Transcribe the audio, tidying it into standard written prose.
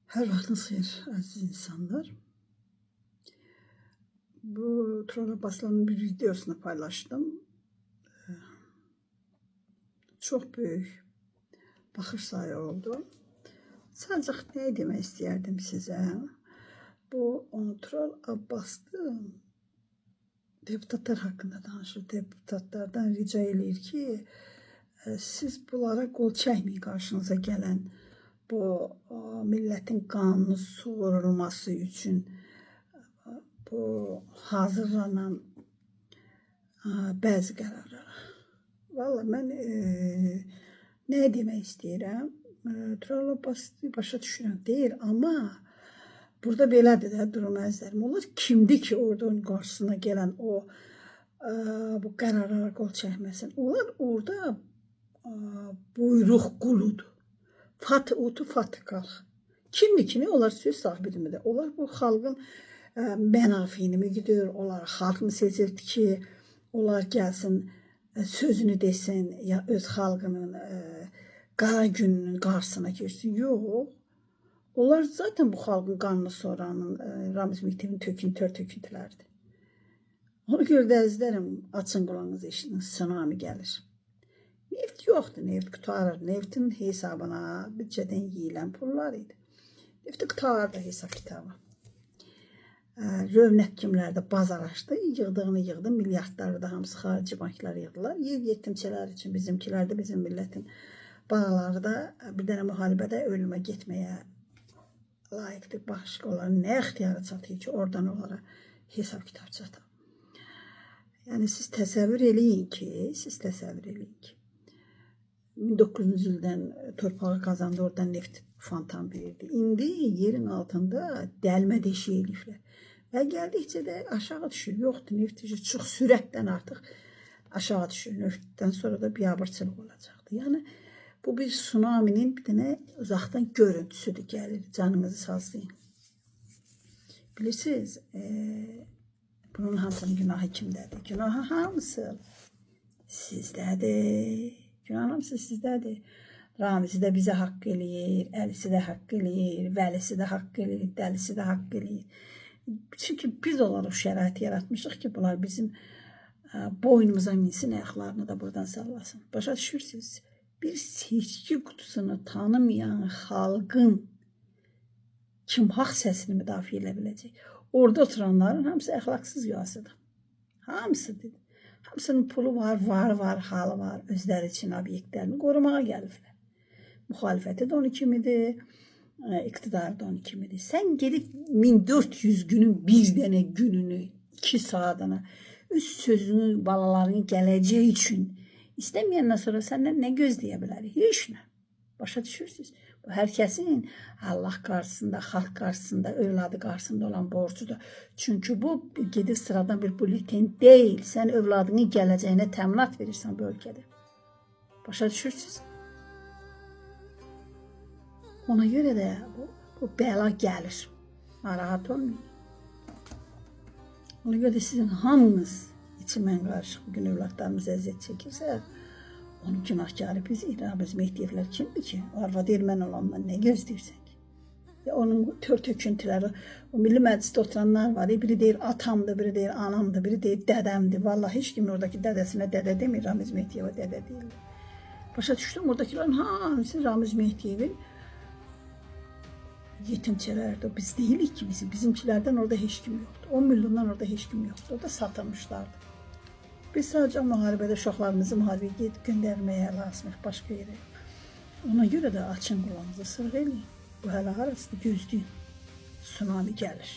Hər vaxtınız xeyir, əziz insanlar. Bu Tural Abbaslı'nın bir videosunu paylaştım. Çox böyük baxış sayı oldu. Sadəcə nə demək istəyərdim sizə? Bu Tural Abbaslı deputatlar haqqında danışır. Deputatlardan rica eləyir ki, siz bunlara qol çəkməyin, qarşınıza gələn bu millətin qanunu sorulması üçün bu hazırlanan bəzi qərarlara. Vallahi mən nə demək istəyirəm? Tural Abbaslı başa düşürəm, deyir, amma burada belədir də durum, əzizlərim. Onlar kimdir ki, orada onun qarşısına gələn o bu qərarlara qol çəkməsin? Onlar orada buyruq quludur. Fat otu, fat qalx. Kimdir ki, nə onlar söz sahibidir? Onlar bu xalqın mənafeyini mi gidiyor? Onlar xalq mı seçirdi ki, onlar gəlsin, sözünü desin ya öz xalqının qara gününün qarşısına keçsin? Yox. Onlar zaten bu xalqın qanını soranın Ramiz Mehdiyevin töküntüləridir. Ona görə də əzizlərim, açın qulağınızı, eşidin, tsunami gəlir. Neft yoxdur, neft qurtarır. Neftin hesabına büdcədən yeyilən pullar idi. Nefti qurtardı hesab kitabı. Rövnəq kimlərdə bazar açdı, yığdığını yığdı, milyardları da hamısı xarici banklar yığdılar. Yer yetimçələr üçün bizimkilər də, bizim millətin balaları da bir dənə müharibədə ölümə getməyə layiqdir. Başqa onların nə ixtiyarı çatır ki, oradan onlara hesab kitab çatır? Yəni siz təsəvvür eləyin ki, siz təsəvvür eləyin ki, 1900-cü ildən torpağı qazandı, oradan neft fontan verirdi. İndi yerin altında dəlmə deşik eləyiblər. Və gəldikcə də aşağı düşür. Yoxdur, neft çox sürətlə artıq aşağı düşür. Neftdən sonra da biabırçılıq olacaqdır. Yəni bu bir tsunaminin bir dənə uzaqdan görüntüsüdür, gəlir. Canınızı sazlayın. Bilirsiniz, bunun hamısının günahı kimdədir? Günahı hamısı sizdədir. Günahın hamısı sizdədir. Ramizi də bizə haqq eləyir, Əlisi də haqq eləyir, Vəlisi də haqq eləyir, Dəlisi də haqq eləyir. Çünki biz onlara o şəraiti yaratmışıq ki, bunlar bizim boynumuza minsin, ayaqlarını da buradan sallasın. Başa düşürsünüz? Bir seçki qutusunu tanımayan xalqın kim haqq səsini müdafiə edə biləcək? Orada oturanların hamısı əxlaqsız yuvasıdır. Hamısı dedi. Hamısının pulu var, varı var, halı var. Özləri üçün obyektlərini qorumağa gəliblər. Müxalifəti də onun kimidir, iqtidarı da onun kimidir. Sən gedib 1400 günün bir dənə gününü, 2 saatını, öz sözünü balalarının gələcəyi üçün istəməyəndən sonra səndən nə gözləyə bilərik? Heç nə. Başa düşürsünüz? Bu hər kəsin Allah qarşısında, xalq qarşısında, övladı qarşısında olan borcudur. Çünki bu gedib sıradan bir bülleten deyil. Sən övladının gələcəyinə təminat verirsən bu ölkədə. Başa düşürsünüz? Ona görə də bu bəla gəlir. Narahat olmayın. Ona görə də sizin hamınız içi mən qarışıq bugün övladlarımız əziyyət çəkirsə, onun günahkarı biz, Ramiz Mehdiyevlər kimdir ki? O arvad erməni olandan nə gözləyirsən ki? Ya onun tör töküntüləri, o Milli Məclisdə oturanlar var. Biri deyir atamdır, biri deyir anamdır, biri deyir dədəmdir. Vallahi heç kim oradakı dədəsinə dədə demir, Ramiz Mehdiyevə dədə deyirlər. Başa düşdüm, oradakilərin hamısı Ramiz Mehdiyevin yetimçələrdir. Biz deyilik ki, bizimkilərdən orada heç kim yoxdur. 10 milyondan orada heç kim yoxdur. Orada satılmışlardı. Biz sadəcə müharibədə uşaqlarımızı müharibəyə gedib göndərməyə lazımıq, başqa yerə. Ona görə də açın qulağınızı, sırıq eləyin. Bu hələ harasıdır, gözləyin. Tsunami gəlir.